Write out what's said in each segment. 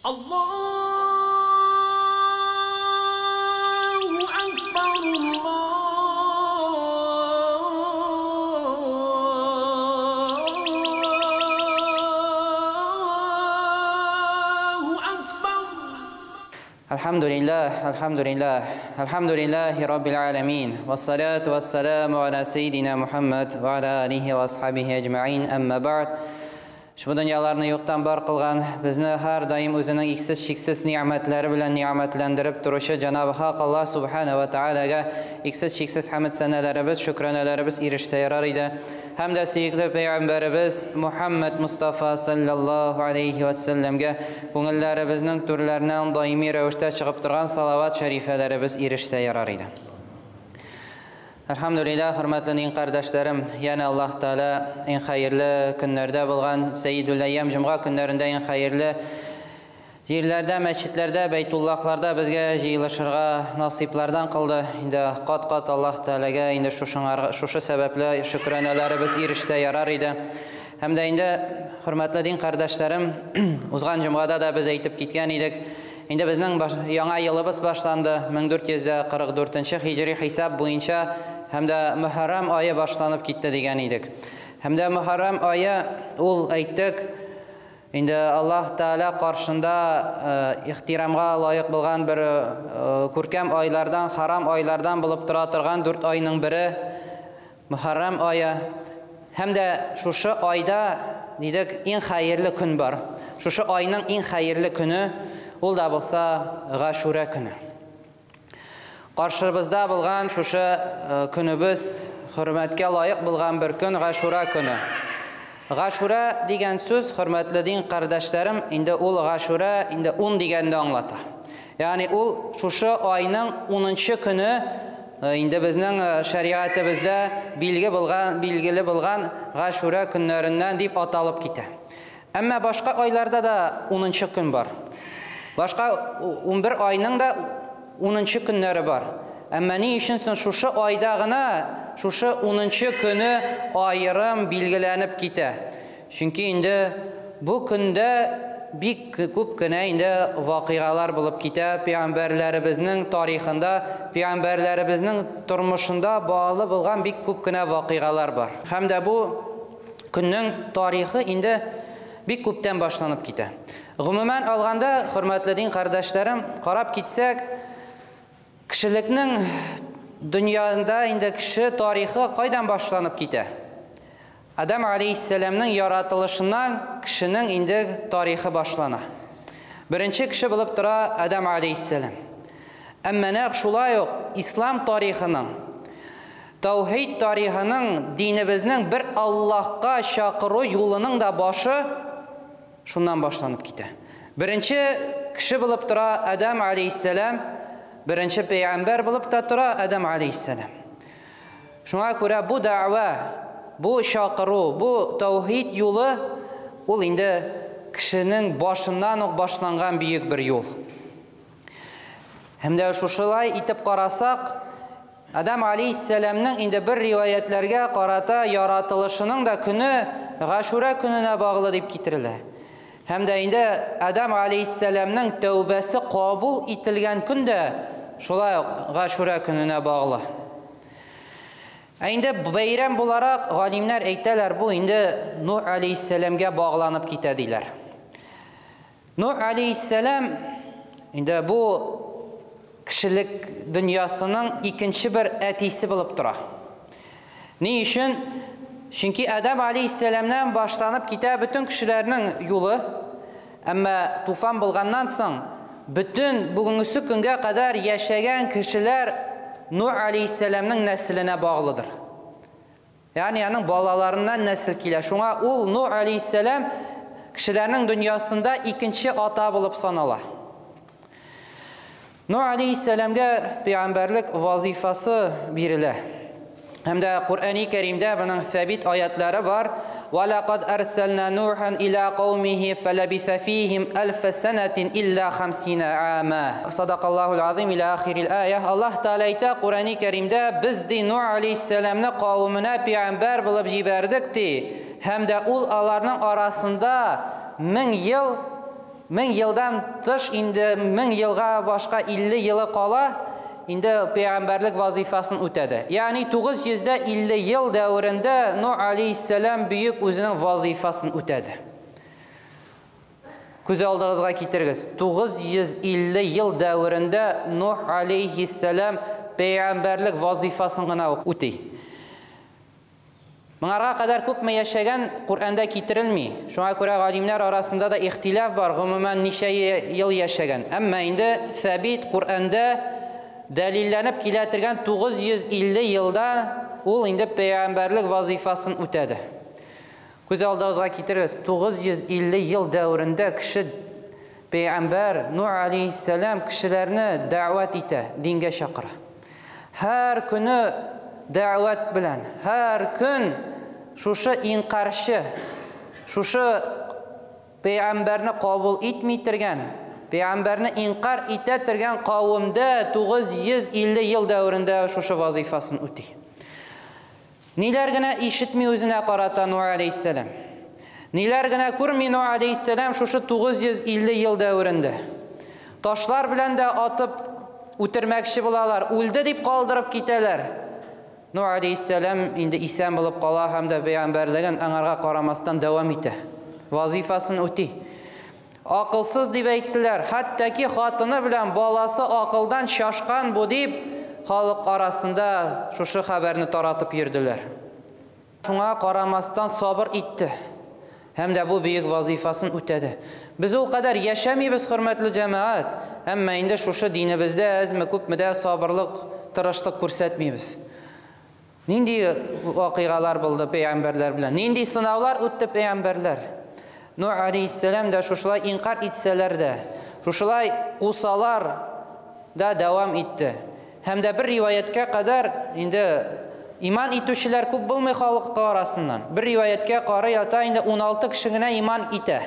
Allahu Akbar, Allahu Akbar. Alhamdulillah, alhamdulillah, alhamdulillahi rabbil alamin. Wassalatu wassalamu ala sayyidina Muhammad va ala alihi va ashabihi ecmaîn. Amma ba'd. Ushbu dunyolarni yo'qdan bor qilgan, bizni har doim o'zining eksiz-cheksiz ne'matlari bilan ne'matlantirib turishi Janobi Haq Alloh subhanahu va taolaga eksiz-cheksiz hamd sanalarimiz, shukronalarimiz erishsa yarar edi. Hamda suyukli payg'ambarimiz Muhammad Mustafa sallallohu alayhi va sallamga ko'ngillarimizning turlaridan doimiy ravishda chiqib turgan salovat sharifalarimiz erishsa yarar edi. Elhamdülillah, hürmetli din kardeşlerim, yana Allah Teala en hayırlı günlerde bulgan Seyyidül Eyyam Cuma günlerinde en hayırlı yerlerde, mescitlerde, beytullahlarda bizge jıyılışırga nasiplardan kıldı. Şimdi qat-qat Allah Teala'ga indi şuşu sebeple şükranələrimiz erişse yarar idi. Hem de indi hürmetli din kardeşlerim, uzgan Cuma'da da biz aytib ketgan idik. Endi bizning yangi yilimiz başlandı. 1444 hijriy hisob bo'yicha hamda Muharram oyi boshlanib ketdi degan edik. Hamda Muharram oyi ul aytdik. Endi Alloh taolo qarshisida ehtiromga loyiq bo'lgan bir ko'rkam oylardan, harom oylardan bo'lib tura turgan 4 oyning biri Muharram oyi. Hamda shu oyda dedik eng xayrli kun bor. Shu oyning eng xayrli kuni ul da bo'lsa G'ashura kuni. Qarshimizda bo'lgan shushu kunimiz hurmatga loyiq bo'lgan bir kun G'ashura kuni. G'ashura degan so'z hurmatli din qardoshlarim, endi ul G'ashura endi 10 deganni anglatadi. Ya'ni ul shushu oyning 10-kuni endi bizning shariatimizda belgili bo'lgan G'ashura kunlaridan deb atalib ketadi. Ammo boshqa oylarda da 10-kun bor. Başka 11 ayının da 10. günleri var. Ama ne için şu aydağına, şu 10. günü ayırım bilgilenip gite. Çünkü indi bu günde bir ko'p güne indi vaqialar bulup gite. Peygamberlerimizin tarixinde, peygamberlerimizin turmuşunda bağlı bo'lgan bir ko'p güne vaqialar var. Hem de bu günün tarixi indi bir ko'pdan başlanıp gite. Umuman alganda, hurmatli din qardaşlarım, qarab ketsak, kishilikning dunyoda endi kishi tarixi qaydan boshlanib keta? Adam alayhissalomning yaratilishidan kishining endi tarixi boshlana. Birinchi kishi bo'lib tura Adam alayhissalom. Ammo naq shulay uq islom tarixining, tavhid tarixining, dinimizning bir Allohga chaqiruv yo'lining da boshi shundan boshlanib ketdi. Birinchi kishi bo'lib tura Adam alayhissalom, birinchi payg'ambar bo'lib ta tura Adam alayhissalom. Shunga ko'ra bu da'va, bu chaqiruv, bu tavhid yo'li ul endi kishining boshidan uq boshlangan buyuk bir yo'l. Hamda shulay etib qarasak, Adam alayhissalomning endi bir rivoyatlarga qarata yaratilishining da kuni G'ashura kunina bog'li deb keltiriladi. Hamda endi Adam alayhissalomning tavbasi qabul etilgan kunda shulay G'ashura kunina bog'li. Endi bayram bo'laroq olimlar aytalar, bu endi Nuh alayhissalomga bog'lanib ketadilar. Nuh alayhissalom endi bu kishilik dunyosining ikkinchi bir atisi bo'lib turadi. Ne uchun? Chunki Adam alayhissalomdan boshlanib ketadi butun kishilarning yo'li. Ammo tufon bo'lgandan so'ng butun bugungi kunga qadar yashagan kishilar Nuh alayhissalomning naslina bog'lidir. Ya'ni uning bolalaridan nasl keladi. Shunga ul Nuh alayhissalom kishilarning dunyosida ikkinchi ota bo'lib sanaladi. Nuh alayhissalomga payg'ambarlik vazifasi beriladi. Hamda Qur'oni Karimda buning sabit oyatlari bor. Va laqad arsalna Nuhan ila qaumihi falabitha fihim alf sanatin illa 50 ama. Sadaqallohul azim ila oxiril oyah. Alloh taolo ayta Qur'oni Karimda biz de Nuh alayhissalomni qavmina payg'ambar bo'lib jibardik de. Hamda ul ularning orasida 1000 yil 1000 елдан тыш инде 1000 елга башка 50 елы кала, инде пәйгамбәрлек вазифасын үтәде. Ягъни 950 ел дәверендә Нух алейһиссәлам бөек үзенең вазифасын үтәде. Күз алдыгызга китерегез. 950 ел дәверендә Нух алейһиссәлам пәйгамбәрлек вазифасын гына үти. Моңарга кадәр күпме яшәгән Коръәндә китерелми. Шуңа күрә галимнәр арасында да ихтилаф бар, гомумән ничә ел яшәгән. Әмма инде сәбит Коръәндә дәлилләнеп килә торган 950 елда ул инде пәйгамбәрлек вазифасын үтәде. Күз алдыгызга китерегез, 950 ел дәверендә кеше пәйгамбәр Нух алейһиссәлам кешеләрне дәгъват итә, дингә чакыра. Һәр көне дәгъват белән, һәр көн шушы инкарчы, шушы пәйгамбәрне кабул итми торган, пәйгамбәрне инкар итә торган кавемдә 950 ел дәверендә шушы вазифасын үти. Ниләр генә ишетми үзенә карата Нух алейһиссәлам. Ниләр генә күрми Нух алейһиссәлам шушы 950 ел дәверендә. Ташлар белән дә атып үтермәкче булалар, үлде дип калдырып китәләр. Нух алейһиссәлам инде исән булып кала һәм дә пәйгамбәрлеген аңарга карамастан дәвам итә. Вазифасын үти. Акылсыз дип әйттеләр, хәтта ки хатыны белән баласы акылдан шашкан бу дип халык арасында шушы хәбәрне таратып йөрделәр. Шуңа карамастан сабыр итте. Һәм дә бу бөек вазифасын үтәде. Без ул кадәр яшәмибез, хөрмәтле җәмәгать, әмма инде шушы динебездә әзме күпме дә сабырлык, тырышлык күрсәтмибез. Нинди вакыйгалар булды пәйгамбәрләр белән? Нинди сынаулар үтте пәйгамбәрләр? Нух алейһиссәлам да шушылай инкар итсәләр дә, шушылай кусалар да дәвам итте. Һәм дә бер риваяткә кадәр инде иман итүчеләр күп булмый халык арасыннан. Бер риваяткә карый ята инде 16 кеше генә иман итә.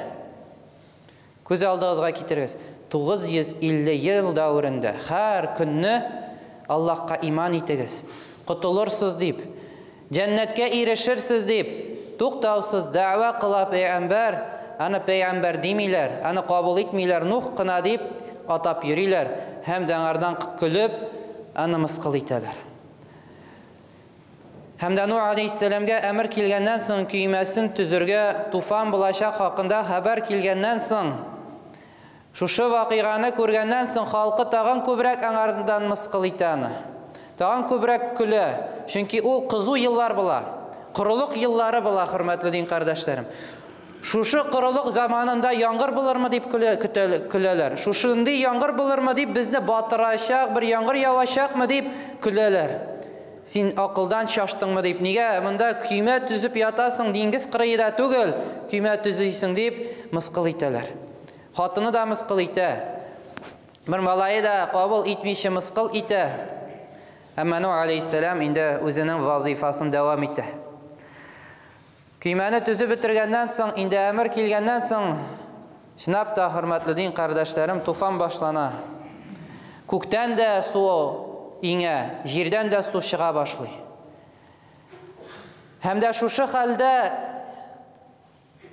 Күз алдыгызга китерегез. 950 ел дәверендә һәр көнне Аллаһка иман итегез. Котылырсыз дип, җәннәткә ирешерсез дип, туктаусыз дәгъва кыла пәйгамбәр, аны пәйгамбәр димиләр, аны кабул итмиләр, Нух кына дип атап йөриләр һәм дә аңардан көлеп, аны мыскыл итәләр. Һәм дә Нух алейһиссәламгә әмер килгәннән соң көймәсен төзергә туфан булачак хакында хәбәр килгәннән соң, шушы вакыйганы күргәннән соң халкы тагын күбрәк аңардан мыскыл итә аны. Тагын күбрәк көлә, чөнки ул кызу еллар була, корылык еллары була, хөрмәтле дин кардәшләрем. Шушы корылык заманында яңгыр булырмы дип көләләр. Шушындый яңгыр булырмы дип безне батырачак, бер яңгыр явачакмы дип көләләр. Син акылдан шаштыңмы дип, нигә монда көймә төзеп ятасың, диңгез кырыенда түгел, көймә төзисең дип мыскыл итәләр. Хатыны да мыскыл итә. Бер малае да кабул итмичә мыскыл итә. Әмма Нух алейһиссәлам инде үзенең вазифасын дәвам итә. Көймәне төзеп бетергәннән соң, инде әмер килгәннән соң, чынлап та, хөрмәтле дин кардәшләрем, туфан башлана. Күктән дә су иңә, җирдән дә су чыга башлый. Һәм дә шушы хәлдә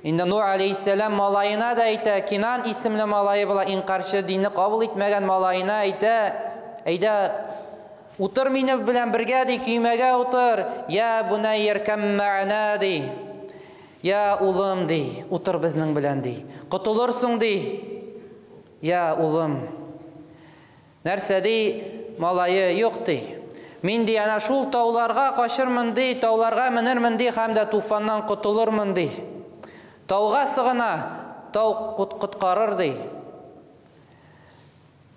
инде Нух алейһиссәлам малаена да әйтә, Кинан исемле малае була, инкарчы динне кабул итмәгән малаена әйтә, әйдә, утыр мине белән бергә ди, көймәгә утыр, я бунайя кам мәгъна ди. Я улым ди, утыр безнең белән ди. Котылырсың ди. Я улым. Нәрсә ди? Малае юк ди. Мин ди ана шул тауларга качырмын ди, тауларга менермен ди һәм дә туфаннан котылырмын ди. Тауга сыгына, тау коткарыр ди.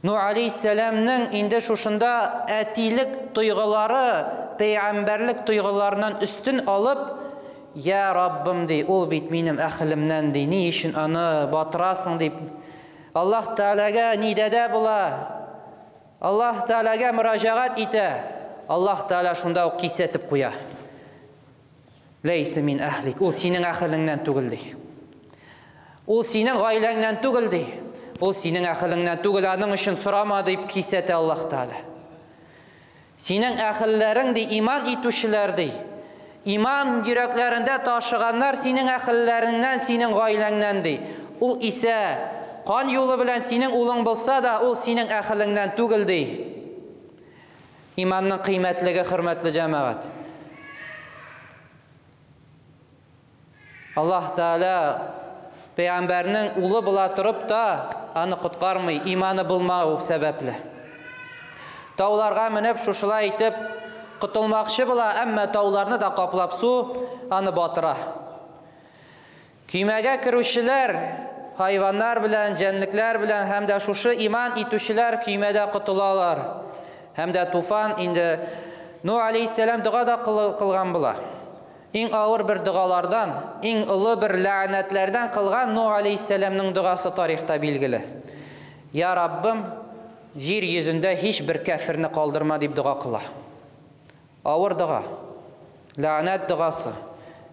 Нух алейһиссәламның инде шушында әтилек тойгылары, пәйгамбәрлек тойгыларынан өстен алып, я Раббым ди, ул бит минем әхлемнән ди, ни өчен аны батырасың дип. Аллаһ Тәгаләгә нидәдә була? Аллаһ Тәгаләгә мөрәҗәгать итә. Аллаһ Тәгалә шунда ук кисәтеп куя. Ләйсә мин әһлик, ул синең әхлеңнән түгел ди. Ул синең гаиләңнән түгел ди. Ул синең әхлеңнән түгел, аның өчен сорама дип кисәтә Аллаһ Тәгалә. Синең әхелләрең ди, иман итүчеләр ди. Иман йөрәкләрендә ташыганнар синең әхелләреңнән, синең гаиләңнән ди. Ул исә Кан юлы белән синең улың булса да, ул синең әхелеңнән түгел, ди. Иманның кыйммәтлеге, хөрмәтле җәмәгать. Аллаһ Тәгалә пәйгамбәрнең улы була торып та, аны коткармый, иманы булмау сәбәпле. Тауларга менеп, шушылай итеп котылмакчы була, әмма тауларны да каплап су аны батыра. Көймәгә керүчеләр хайваннар белән, җәнлекләр белән һәм дә шушы иман итүчеләр көймәдә котылалар. Һәм дә туфан инде Нуh алейһиссәлам дога да кылган була. Иң авыр бер догалардан, иң олы бер ләгънәтләрдән кылган Нуh алейһиссәламның догасы тарихта билгеле. Я Раббым, җир йөзендә һич бер кәфирне калдырма дип дога кыла. Авыр дога. Ләгънәт догасы.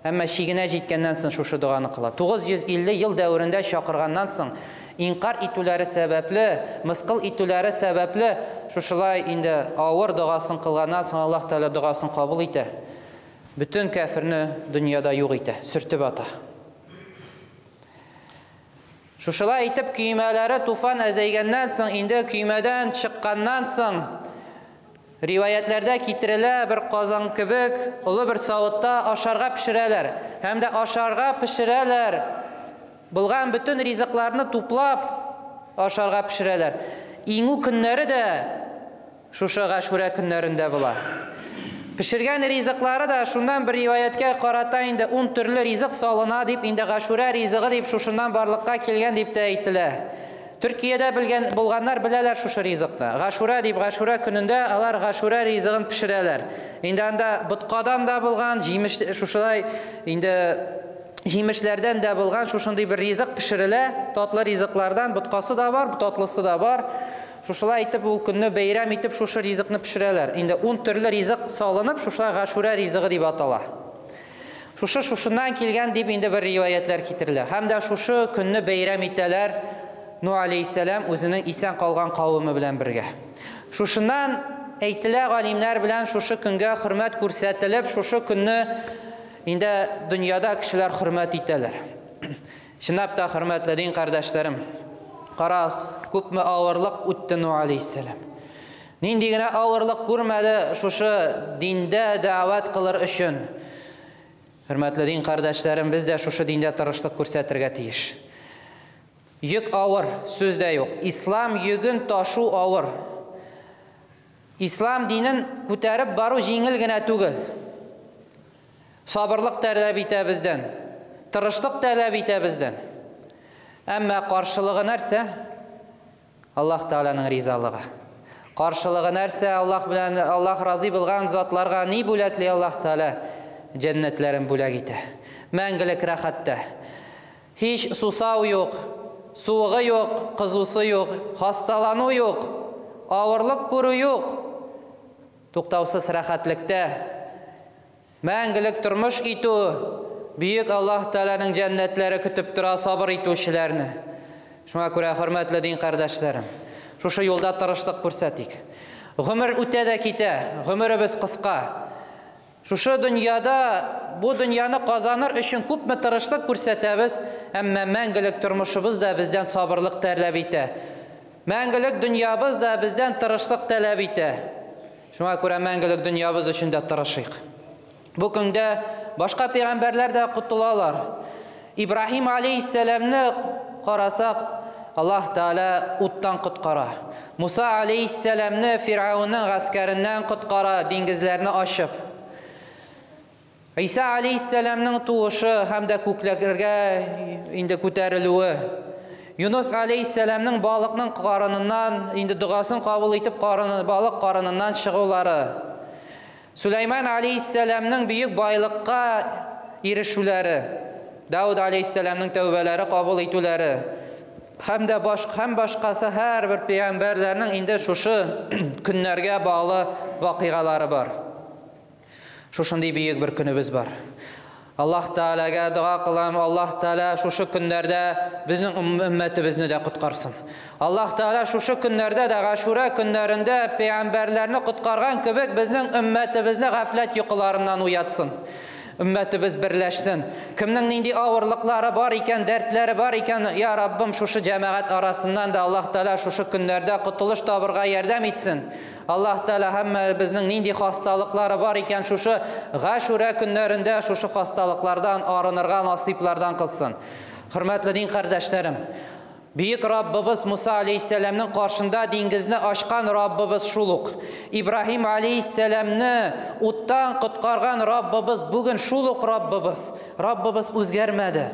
Әмма чигенә җиткәннән соң шушы доганы кыла. 950 ел дәверендә чакырганнан соң, инкар итүләре сәбәпле, мыскыл итүләре сәбәпле, шушылай инде авыр догасын кылганнан соң Аллаһ Тәгалә догасын кабул итә. Бөтен кәфирне дөньяда юк итә, сөртеп ата. Шушылай итеп көймәләре туфан әзәйгәннән соң, инде көймәдән чыкканнан соң, риваятләрдә китерелә бер казан кебек олы бер савытта ашарга пешерәләр. Һәм дә ашарга пешерәләр. Булган бөтен ризыкларны туплап ашарга пешерәләр. Иңү көннәре дә шушы Гашүрә көннәрендә була. Пешергән ризыклары да шуннан бер риваяткә карата инде 10 төрле ризык салына дип, инде Гашүрә ризыгы дип шушыннан барлыкка килгән дип тә әйтелә. Төркиядә белгән булганнар беләләр шушы ризыкны. Гашүрә дип Гашүрә көнендә алар Гашүрә ризыгын пешерәләр. Инде анда боткадан да булган, җимеш шушылай инде җимешләрдән дә булган шушындый бер ризык пешерелә, татлы ризыклардан боткасы да бар, татлысы да бар. Шушылай итеп ул көнне бәйрәм итеп шушы ризыкны пешерәләр. Инде 10 төрле ризык салынып, шушылай Гашүрә ризыгы дип атала. Шушы шушыннан килгән дип инде бер риваятлар китерелә. Һәм дә шушы көнне бәйрәм итәләр Нуh алейһиссәлам үзенең исән калган кавеме белән бергә. Шушыннан әйтелә галимнәр белән шушы көнгә хөрмәт күрсәтелеп, шушы көнне инде дөньяда кешеләр хөрмәт итәләр. Чынлап та, хөрмәтле дин кардәшләрем, карагыз, күпме авырлык үтте Нуh алейһиссәлам. Нинди генә авырлык күрмәде шушы диндә дәгъват кылыр өчен. Хөрмәтле дин кардәшләрем, без дә шушы диндә тырышлык күрсәтергә тиеш. Йөк авыр, сүз дә юк. Ислам йөген ташу авыр. Ислам динен күтәреп бару җиңел генә түгел. Сабырлык таләп итә бездән, тырышлык таләп итә бездән. Әмма каршылыгы нәрсә? Аллаһ Тәгаләнең ризалыгы. Каршылыгы нәрсә? Аллаһ белән Аллаһ разый булган затларга ни бүләкли Аллаһ Тәгалә? Җәннәтләрен бүләк итә. Мәңгелек рәхәттә. Һич сусау юк, суыгы юк, кызусы юк, хасталану юк, авырлык күрү юк. Туктаусыз рәхәтлектә мәңгелек тормыш итү бөек Аллаһ Тәгаләнең җәннәтләре көтеп тора сабыр итүчеләрне. Шуңа күрә, хөрмәтле дин кардәшләрем, шушы юлда тырышлык күрсәтик. Гомер үтә дә китә, гомеребез кыска. Шушы дөньяда, бу дөньяны казаныр өчен күпме тырышлык күрсәтәбез, әмма мәңгелек тормышыбыз да бездән сабырлык таләп итә. Мәңгелек дөньябыз да бездән тырышлык таләп итә. Шуңа күрә мәңгелек дөньябыз өчен дә тырышыйк. Бу көндә башка пәйгамбәрләр дә котылалар. Ибраһим алейһиссәламны карасак, Аллаһ Тәгалә уттан коткара. Муса алейһиссәламны Фиргавнның гаскәреннән коткара, диңгезләрне ачып. Иса алейһиссәламның туышы һәм дә күкләргә инде күтәрелүе. Юнус алейһиссәламның балыкның карыныннан инде догасын кабул итеп балык карыныннан чыгулары. Сулейман алейһиссәламның бөек байлыкка ирешүләре. Дауд алейһиссәламның тәүбәләре кабул итүләре. Һәм дә һәм башкасы һәрбер пәйгамбәрләрнең инде шушы көннәргә баглы вакыйгалары бар. Шушындый бөек бер көнебез бар. Аллаһ Тәгаләгә дога кылам, Аллаһ Тәгалә шушы көннәрдә безнең өммәтебезне дә коткарсын. Аллаһ Тәгалә шушы көннәрдә дә Гашура көннәрендә пәйгамбәрләрне коткарган кебек безнең өммәтебезне гафләт йокыларыннан уятсын. Өммәтебез берләшсен. Кемнең нинди авырлыклары бар икән, дәртләре бар икән, я Раббым, шушы җәмәгать арасыннан да Аллаһ Тәгалә шушы көннәрдә котылыш табырга ярдәм итсен. Аллаһ Тәгалә һәммәбезнең нинди хасталыклары бар икән, шушы Гашүрә көннәрендә шушы хасталыклардан арынырга насыйплардан кылсын. Хөрмәтле дин кардәшләрем, Бөек Раббыбыз Муса алейһиссәламнең каршында диңгезне ачкан Раббыбыз шул ук. Ибраһим алейһиссәламне уттан коткарган Раббыбыз бүген шул ук Раббыбыз. Раббыбыз үзгәрмәде.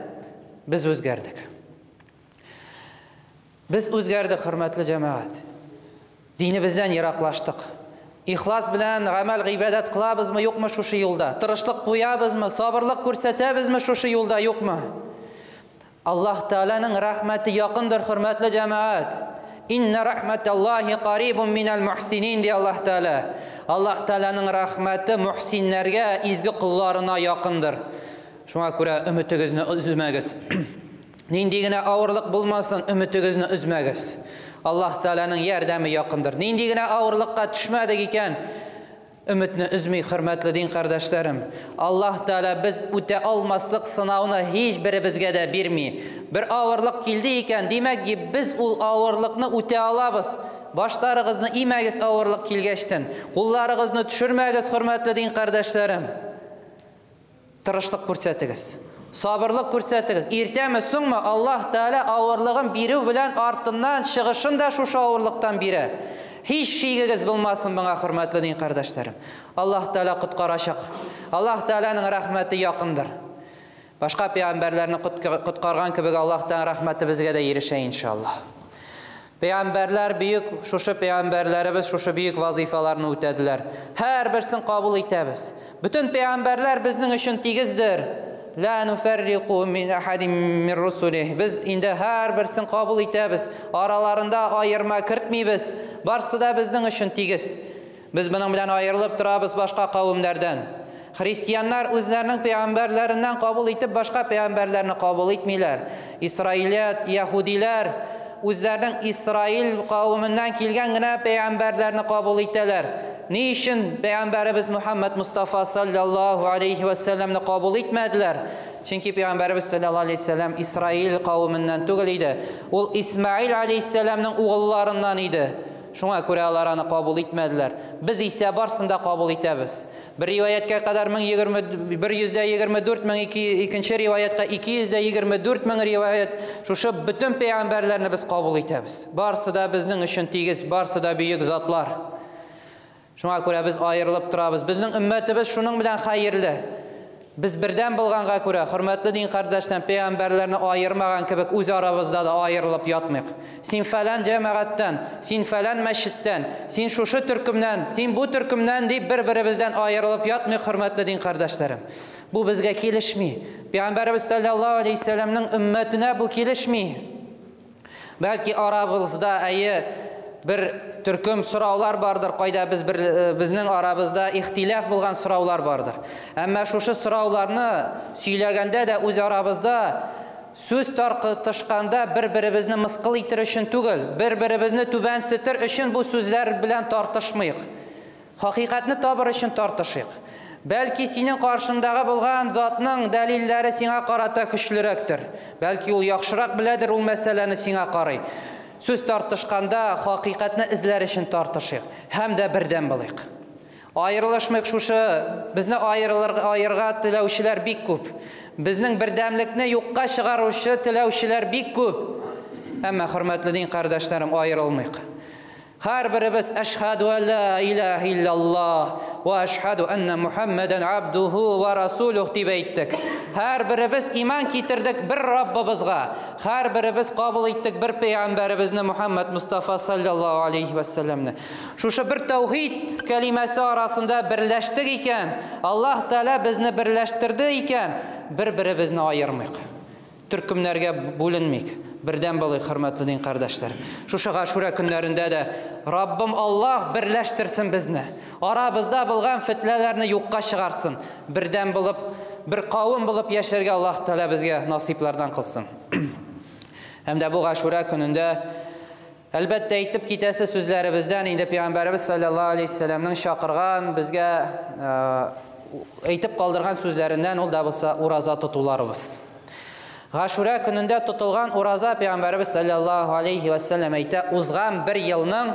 Без үзгәрдек. Без үзгәрдек, хөрмәтле җәмәгать. Динебездән ераклаштык. Ихлас белән гамәл гыйбадәт кылабызмы, юкмы шушы юлда? Тырышлык куябызмы, сабырлык күрсәтәбезме шушы юлда, юкмы? Аллаһ Тәгаләнең рәхмәте якындыр, хөрмәтле җәмәгать. Инна рахматаллахи карибун минәл мухсинин, ди Аллаһ Тәгалә. Аллаһ Тәгаләнең рәхмәте мухсиннәргә, изге колларына якындыр. Шуңа күрә өметегезне өзмәгез. Нинди генә авырлык булмасын, өметегезне өзмәгез. Аллаһ Тәгаләнең ярдәме якындыр. Нинди генә авырлыкка төшмәдек икән, өметне өзми, хөрмәтле дин кардәшләрем. Аллаһ Тәгалә без үтә алмаслык сынауны һич беребезгә дә бирми. Бер авырлык килде икән, димәк ки, без ул авырлыкны үтә алабыз. Башларыгызны имәгез авырлык килгәчтен. Кулларыгызны төшермәгез, хөрмәтле дин кардәшләрем. Тырышлык күрсәтегез. Сабырлык күрсәтегез. Иртәме, соңмы, Аллаһ Тәгалә авырлыгын бирү белән артыннан чыгышын да шушы авырлыктан бирә. Һич шигегез булмасын моңа, хөрмәтле дин кардәшләрем. Аллаһ Тәгалә коткарачак. Аллаһ Тәгаләнең рәхмәте якындыр. Башка пәйгамбәрләрне коткарган кебек Аллаһ Тәгаләнең рәхмәте безгә дә ирешә иншаллаһ. Пәйгамбәрләр бөек, шушы пәйгамбәрләребез шушы бөек вазыйфаларны үтәделәр. Һәрберсен кабул итәбез. Бөтен пәйгамбәрләр безнең өчен тигездер. Ла нуфәррику мин ахадин мин русулих. Без инде һәрберсен кабул итәбез. Араларында аерма кертмибез. Барсы да безнең өчен тигез. Без моның белән аерылып торабыз башка кавемнәрдән. Христианнар үзләренең пәйгамбәрләреннән кабул итеп башка пәйгамбәрләрне кабул итмиләр. Исраилят, яһүдиләр үзләренең Исраил кавеменнән килгән генә пәйгамбәрләрне кабул итәләр. Ни өчен пәйгамбәребез Мухаммад Мустафа саллаллаһу алейхи ва сәлләмне кабул итмәделәр? Чөнки пәйгамбәребез саллаллаһу алейхи ва сәлләм Исраил кавеменнән түгел иде. Ул Исмаил алейхиссәламның угылларыннан иде. Шуңа күрә алар аны кабул итмәделәр. Без исә барсын да кабул итәбез. Бер риваяткә кадәр 124 мең, икенче риваятка 224 мең риваят. Шушы бөтен пәйгамбәрләрне без кабул итәбез. Барсы да безнең өчен тигез, барсы да бөек затлар. Шуңа күрә без аерылып торабыз. Безнең өммәтебез шуның белән хәерле. Без бердәм булганга күрә, хөрмәтле дин кардәшләр, пәйгамбәрләрне аермаган кебек үз арабызда да аерылып ятмыйк. Син фәлән җәмәгатьтән, син фәлән мәчеттән, син шушы төркемнән, син бу төркемнән дип бер-беребездән аерылып ятмыйк, хөрмәтле дин кардәшләрем. Бу безгә килешми. Пәйгамбәребез саллаллаһу алейһи вәсәлләмнең өммәтенә бу килешми. Бәлки арабызда әйе бер төркем сораулар бардыр, кайда без бер безнең арабызда ихтилаф булган сораулар бардыр. Әмма шушы сорауларны сөйләгәндә дә үз арабызда сүз тартышканда бер-беребезне мыскыл итер өчен түгел, бер-беребезне түбәнсетер өчен бу сүзләр белән тартышмыйк. Хакыйкатьне табыр өчен тартышыйк. Бәлки синең каршыңдагы булган затның дәлилләре сиңа карата көчлерәктер. Бәлки ул яхшырак беләдер ул мәсьәләне сиңа карый. Сүз тартышканда хакыйкатьне эзләр өчен тартышыйк һәм дә бердәм булыйк. Аерылышмыйк шушы, безне аерылырга аерга теләүчеләр бик күп. Безнең бердәмлекне юкка чыгаручы теләүчеләр бик күп. Әмма хөрмәтле дин кардәшләрем, аерылмыйк. Һәрберебез әшһәду ан ла илаһа иллаллаһ ва әшһәду анна Мухаммадан абдуху ва расулух дип әйттек. Һәрберебез иман китердек бер Раббыбызга. Һәрберебез кабул иттек бер пәйгамбәребезне Мухаммад Мустафа саллаллаһу алейхи ва сәлләмне. Шушы бер тәүхид кәлимәсе арасында берләштек икән, Аллаһ Тәгалә безне берләштерде икән, бер-беребезне аермыйк. Төркемнәргә бүленмик, бердәм булыйк, хөрмәтле дин кардәшләр. Шушы Гашүрә көннәрендә дә Раббым Аллаһ берләштерсен безне. Арабызда булган фетнәләрне юкка чыгарсын. Бердәм булып, бер кавым булып яшәргә Аллаһ Тәгалә безгә насыйплардан кылсын. Һәм дә бу Гашүрә көнендә әлбәттә әйтеп китәсе сүзләребездән инде Пәйгамбәребез саллаллаһу алейһи вәсәлләмнең чакырган безгә әйтеп калдырган сүзләреннән ул да булса ураза тотуларыбыз. Гашура көнендә тотылган ураза Пәйгамбәребез саллаллаһу алейхи ва саллям әйтә, узган бер елның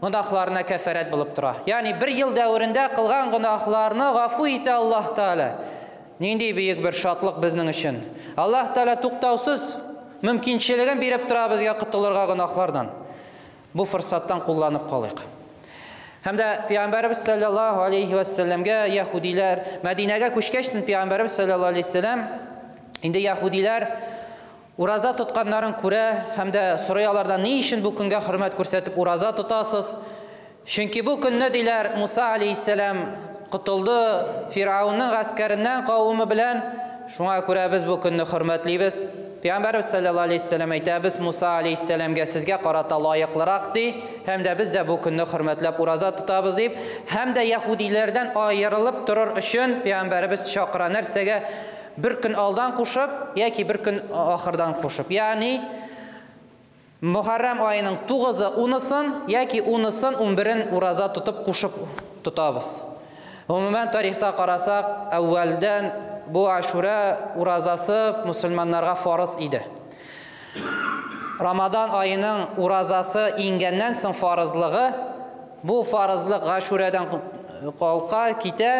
гөнаһларына кәфәрәт булып тора. Ягъни бер ел дәверендә кылган гөнаһларны гафу итә Аллаһ Тәгалә. Нинди бөек бер шатлык безнең өчен. Аллаһ Тәгалә туктаусыз мөмкинчелеген биреп тора безгә котылырга гөнаһлардан. Бу форсаттан кулланып калыйк. Һәм дә Пәйгамбәребез саллаллаһу алейхи ва саллямгә яһүдиләр Мәдинәгә күчкәч, Пәйгамбәребез саллаллаһу алейхи ва саллям инде яһүдиләр ураза тотканнарын күрә һәм дә сорый алардан, ни өчен бу көнгә хөрмәт күрсәтеп ураза тотасыз? Чөнки бу көнне, диләр, Муса алейхиссәлам котылды Фирауның гаскәреннән кавымы белән, шуңа күрә без бу көнне хөрмәтлибез. Пәйгамбәрбез саллаллаһу алейхи вәсәлләм әйтә, без Муса алейхиссәламгә сезгә карата лаеклырак, ди, һәм дә без дә бу көнне хөрмәтләп ураза тотабыз, дип, һәм дә яһүдиләрдән аерылып торыр өчен Пәйгамбәребез чакыра. Нәрсәгә? Бер көн алдан кушып, яки бер көн ахырдан кушып. Ягъни Мөхәррәм аеның 9-ы 10-сын яки 10-сын 11-ен ураза тотып кушып тотабыз. Гомумән тарихта карасак, әүвәлдән бу Ашура уразасы мусульманнарга фарыз иде. Рамадан аеның уразасы иңгәннән соң фарызлыгы, бу фарызлык Гашурадан калка китә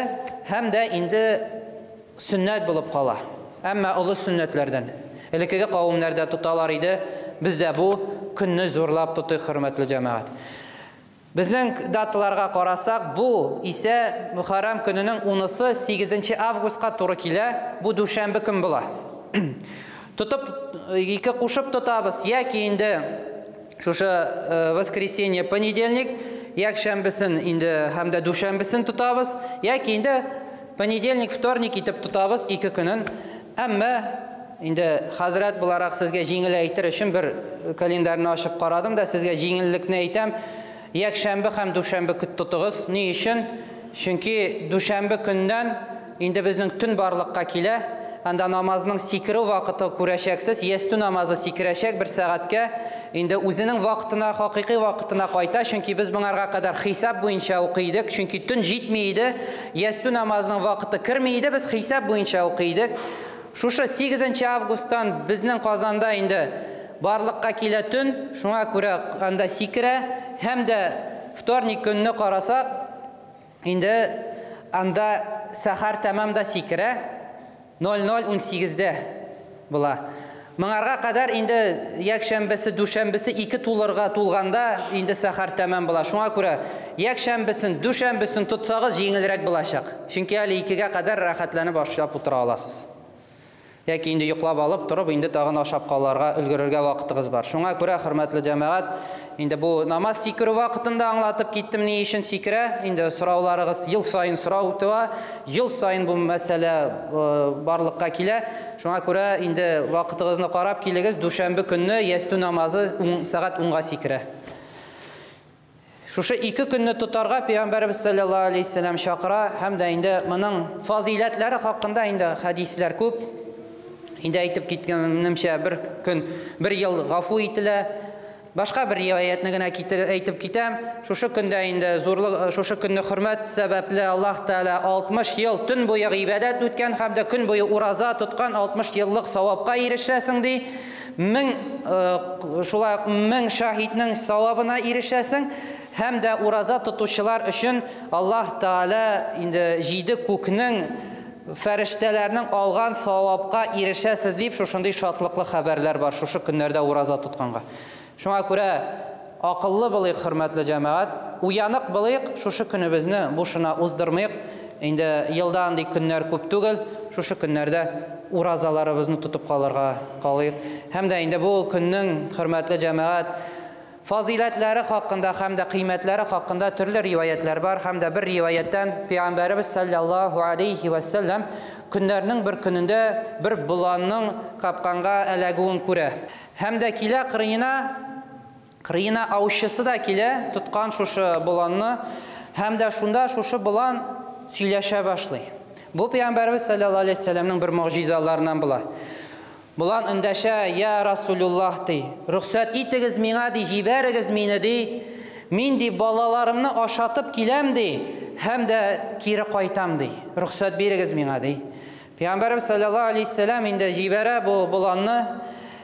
һәм дә инде сөннәт булып кала. Әмма олы сөннәтләрдән. Элеккеге кавымнарда тоталар иде. Без дә бу көнне зурлап тотыйк, хөрмәтле җәмәгать. Безнең даталарга карасак, бу исә Мөхәррәм көненең 10-сы 8 августка туры килә. Бу дүшәмбе көн була. Тотып ике кушып тотабыз, яки инде шушы воскресенье, понедельник, якшәмбесен инде һәм дә дүшәмбесен тотабыз, яки инде понедельник, вторник итеп тотабыз ике көнен. Әмма инде хәзрәт буларак сезгә җиңел әйтер өчен бер календарьны ачып карадым да, сезгә җиңеллекне әйтәм. Якшәмбе һәм дүшәмбе көт тотыгыз. Ни өчен? Чөнки дүшәмбе көннән инде безнең төн барлыкка килә. Анда намазның сикерү вакыты күрәчәксез. Ястү намазы сикерәчәк бер сәгатькә. Инде үзенең вакытына, хакыйкый вакытына кайта. Чөнки без моңарга кадәр хисап буенча укый идек. Чөнки төн җитми иде. Ястү намазының вакыты керми иде. Без хисап буенча укый идек. Шушы 8 августтан безнең Казанда инде барлыкка килә төн, шуңа күрә анда сикерә, һәм дә вторник көнне карасак, инде анда сәхәр тәмам да сикерә, 00:18-дә була. Моңарга кадәр инде якшәмбесе, дүшәмбесе ике тулырга тулганда инде сәхәр тәмам була. Шуңа күрә якшәмбесен, дүшәмбесен тотсагыз җиңелрәк булачак. Чөнки әле икегә кадәр рәхәтләнеп ашап утыра аласыз. Яки инде йоклап алып торып, инде тагын ашап калырга, өлгерергә вакытыгыз бар. Шуңа күрә, хөрмәтле җәмәгать, инде бу намаз сикерү вакытында аңлатып киттем, ни өчен сикерә. Инде сорауларыгыз ел саен сорау туа, ел саен бу мәсьәлә барлыкка килә. Шуңа күрә инде вакытыгызны карап килегез, дүшәмбе көнне ястү намазы сәгать 10-га сикерә. Шушы ике көнне тотарга Пәйгамбәребез саллаллаһу алейһи ва сәлләм чакыра, һәм дә инде моның фазыйләтләре хакында инде хәдисләр күп. Инде әйтеп киткәнемчә, бер көн, бер ел гафу ителә. Башка бер риваятны генә әйтеп китәм. Шушы көндә инде зурлык, шушы көнне хөрмәт сәбәпле Аллаһ Тәгалә 60 ел төн буе гыйбадәт үткән һәм дә көн буе ураза тоткан 60 еллык савапка ирешәсең, ди. Мең, шулай ук мең шаһитнең савабына ирешәсең. Һәм дә ураза тотучылар өчен Аллаһ Тәгалә инде җиде күкнең фәрештәләрнең алган савапка ирешәсез дип шушындый шатлыклы хәбәрләр бар шушы көннәрдә ураза тотканга. Шуңа күрә акыллы булыйк, хөрмәтле җәмәгать, уянык булыйк, шушы көнебезне бушына уздырмыйк. Инде елда андый көннәр күп түгел, шушы көннәрдә уразаларыбызны тотып калырга калыйк. Һәм дә инде бу көннең, хөрмәтле җәмәгать, фазыйләтләре хакында һәм дә кыйммәтләре хакында төрле риваятлар бар. Һәм дә бер риваяттан Пәйгамбәребез саллаллаһу алейхи ва саллям көннәрнең бер көнендә бер боланның капканга эләгүен күрә. Һәм дә килә кырыена, кырыена аучысы да килә, тоткан шушы боланны, һәм дә шунда шушы болан сөйләшә башлый. Бу Пәйгамбәребез саллаллаһу алейхи ва саллямның бер могҗизаларыннан була. Болан эндәшә, я Расулуллаһ, ди, рөхсәт итегез миңа, ди, җибәрегез мине, ди. Мин, ди, балаларымны ашатып киләм, ди. һәм дә кире кайтам, ди. Рөхсәт бирегез миңа, ди. Пәйгамбәребез саллаллаһу алейһи вәсәлләм инде җибәрә бу боланны,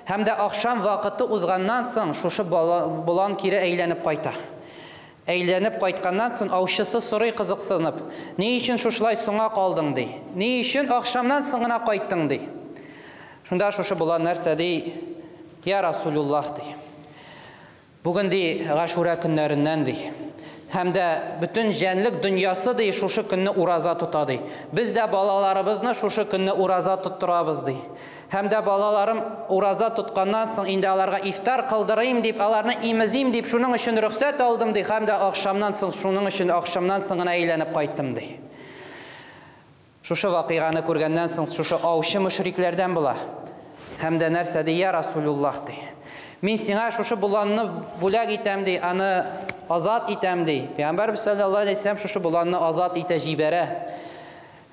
һәм дә ахшам вакыты узганнан соң шушы болан кире әйләнеп кайта. Әйләнеп кайтканнан соң аучысы сорый кызыксынып, ни өчен шушылай соңа калдың, ди. Ни өчен ахшамнан соң гына кайттың, ди. Шунда шушы болан нәрсә ди? Я Расулуллаһ, ди. Бүген, ди, Гашура көннәреннән, ди. Һәм дә бөтен җәнлек дөньясы, ди, шушы көнне ураза тота, ди. Без дә балаларыбызны шушы көнне ураза тоттырабыз, ди. Һәм дә балаларым ураза тотканнан соң инде аларга ифтар кылдырыйм дип, аларны имезим дип, шуның өчен рөхсәт алдым, ди. Һәм дә ахшамнан соң, шуның өчен ахшамнан соң гына әйләнеп кайттым, ди. Шушы вакыйганы күргәннән соң шушы аучы мөшрикләрдән була. Һәм дә нәрсә ди? Я Расулуллаһ, ди. Мин сиңа шушы боланны бүләк итәм, ди, аны азат итәм, ди. Пәйгамбәрбез саллаллаһу алейһи вәсәлләм шушы боланны азат итә җибәрә.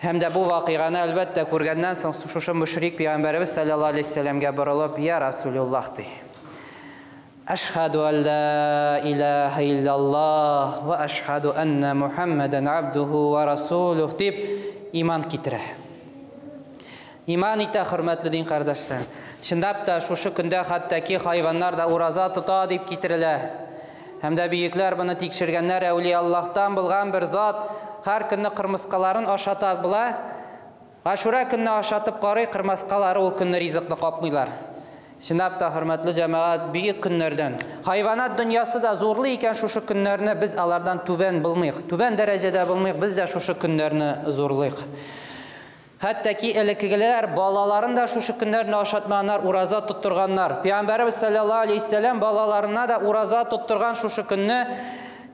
Һәм дә бу вакыйганы әлбәттә күргәннән соң шушы мөшрик пәйгамбәребез саллаллаһу алейһи вәсәлләмгә борылып, Я Расулуллаһ, ди. Әшһәду ан ла илаһа иллаллаһ ва әшһәду анна Мухаммадан абдуху ва расулух дип иман китерә. Иман итә, хөрмәтле дин кардәшләр. Чынлап та шушы көндә хәтта ки хайваннар да ураза тота дип китерелә. Һәм дә бөекләр моны тикшергәннәр, әүлия Аллаһтан булган бер зат һәр көнне кырмыскаларын ашата була. Ашура көнне ашатып карый, кырмыскалары ул көнне ризыкны капмыйлар. Чынлап та, хөрмәтле җәмәгать, бөек көннәрдән. Хайванат дөньясы да зурлый икән шушы көннәрне, без алардан түбән булмыйк. Түбән дәрәҗәдә булмыйк, без дә шушы көннәрне зурлыйк. Хәтта ки элеккегеләр балаларын да шушы көннәрне ашатмаганнар, ураза тоттырганнар. Пәйгамбәребез саллаллаһу алейһи вәсәлләм балаларына да ураза тоттырган шушы көнне.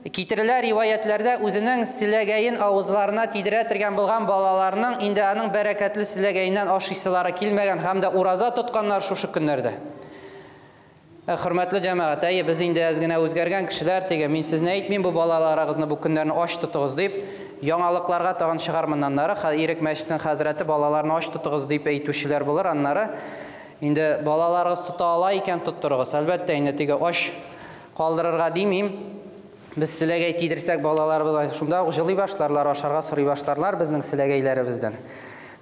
Китерелә риваятләрдә үзенең селәгәен авызларына тидерә торган булган балаларның инде аның бәрәкәтле селәгәеннән ашыйсылары килмәгән һәм дә ураза тотканнар шушы көннәрдә. Хөрмәтле җәмәгать, әйе, без инде әз генә үзгәргән кешеләр, теге мин сезне әйтмим, бу балаларыгызны бу көннәрне ач тотыгыз дип, яңалыкларга тагын чыгармын аннары. Ирек мәчетенең хәзрәте балаларны ач тотыгыз дип әйтүчеләр булыр аннары. Инде балаларыгыз тота ала икән, тоттырыгыз. Әлбәттә, инде теге ач калдырырга димим. Без селәгәй тидерсәк, балаларыбыз шунда ук җылый башларлар, ашарга сорый башларлар безнең селәгәйләребездән.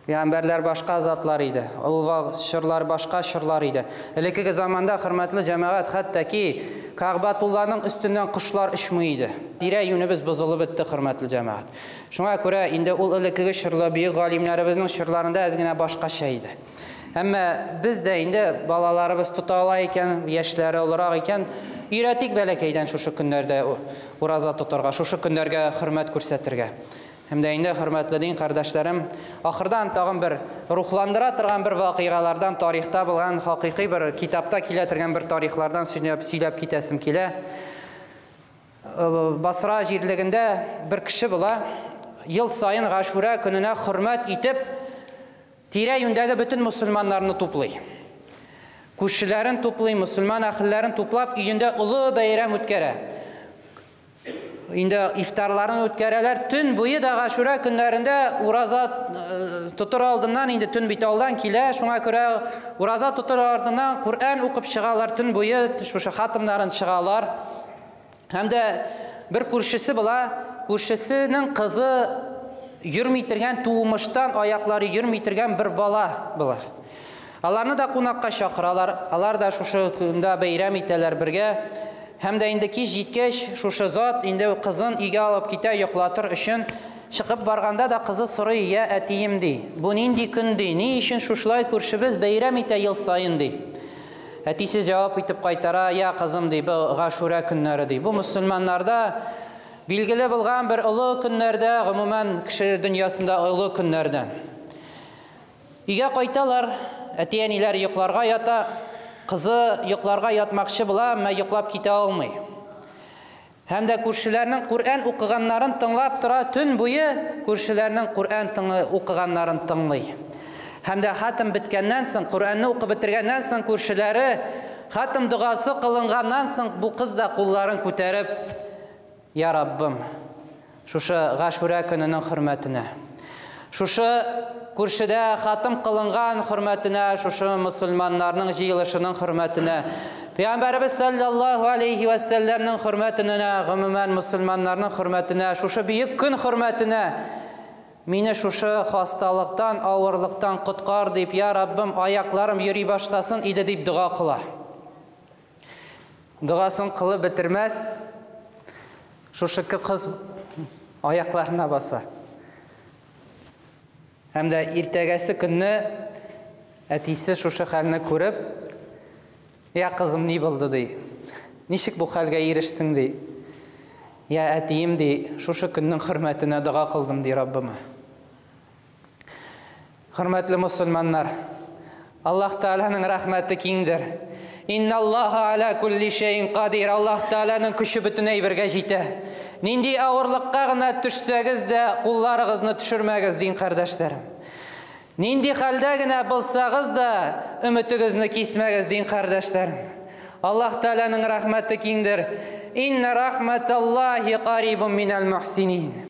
Пәйгамбәрләр башка затлар иде. Ул чорлар башка чорлар иде. Элеккеге заманда, хөрмәтле җәмәгать, хәтта ки Кәгъбәтулланың өстеннән кошлар очмый иде. Тирә-юнебез бозылып бетте, хөрмәтле җәмәгать. Шуңа күрә инде ул элеккеге чорлар, бөек галимнәребезнең чорларында әз генә башкача иде. Әмма без дә инде балаларыбыз тота ала икән, яшьләре олырак икән, өйрәтик бәләкәйдән шушы көннәрдә ураза тотарга, шушы көннәргә хөрмәт күрсәтергә. Һәм дә инде, хөрмәтле дин кардәшләрем, ахырдан тагын бер рухландыра торган бер вакыйгалардан, тарихта булган хакыйкый бер китапта килә торган бер тарихлардан сөйләп китәсем килә. Басра җирлегендә бер кеше була, ел саен Гашура көненә хөрмәт итеп, тирә-юньдәге бөтен мусульманнарны туплый. Күршеләрен туплый, мусульман әһелләрен туплап, өендә олы бәйрәм үткәрә. Инде ифтарларын үткәрәләр. Төн буе да Гашура көннәрендә ураза тотыр алдыннан, инде төн бит алдан килә, шуңа күрә ураза тотыр алдыннан Коръән укып чыгалар, төн буе шушы хатымнарын чыгалар. Һәм дә бер күршесе була, күршесенең кызы йөрми торган, туымыштан аяклары йөрми торган бер бала була. Аларны да кунакка чакыралар, алар да шушы көндә бәйрәм итәләр бергә. Һәм дә инде кич җиткәч, шушы зат инде кызын өйгә алып китә йоклатыр өчен. Чыгып барганда да кызы сорый, я әтием, ди, бу нинди көн, ди, ни өчен шушылай күршебез бәйрәм итә ел саен, ди. Әтисе җавап итеп кайтара, я кызым, ди, бу Гашура көннәре, ди. Бу мусульманнарда билгеле булган бер олы көннәрдә, гомумән кеше дөньясында олы көннәрдә. Өйгә кайталар, әти-әниләр йокларга ята, кызы йокларга ятмакчы була, әмма йоклап китә алмый. Һәм дә күршеләрнең Коръән укыганнарын тыңлап тора, төн буе күршеләрнең Коръән укыганнарын тыңлый. Һәм дә хатым беткәннән соң, Коръәнне укып бетергәннән соң күршеләре хатым догасы кылынганнан соң бу кыз да кулларын күтәреп, Я Раббым, шушы Гашура көненең хөрмәтенә, шушы күршедә хатым кылынган хөрмәтенә, шушы мусульманнарның җыелышының хөрмәтенә, Пәйгамбәребез саллаллаһу алейхи ва сәлләмнең хөрмәтенә, гомумән мусульманнарның хөрмәтенә, шушы бөек көн хөрмәтенә мине шушы хасталыктан, авырлыктан коткар дип, я Раббым, аякларым йөри башласын иде дип дога кыла. Догасын кылып бетермәс, шушы кыз аякларына баса. Һәм дә иртәгәсе көнне әтисе шушы хәлне күреп, "Я кызым, ни булды?" ди. "Ничек бу хәлгә ирештең?" ди. "Я әтием, ди, шушы көннең хөрмәтенә дога кылдым, ди Раббыма." Хөрмәтле мусульманнар, Аллаһ Тәгаләнең рәхмәте киңдер. Инналлаһа аля кулли шәйин кадир. Аллаһ Тәгаләнең көче бөтен әйбергә җитә. Нинди авырлыкка гына төшсәгез дә, кулларыгызны төшермәгез, дин кардәшләрем. Нинди хәлдә генә булсагыз да, өметегезне кисмәгез, дин кардәшләрем. Аллаһ Тәгаләнең рәхмәте киңдер. Инна рахматаллахи карибун минал мухсинин.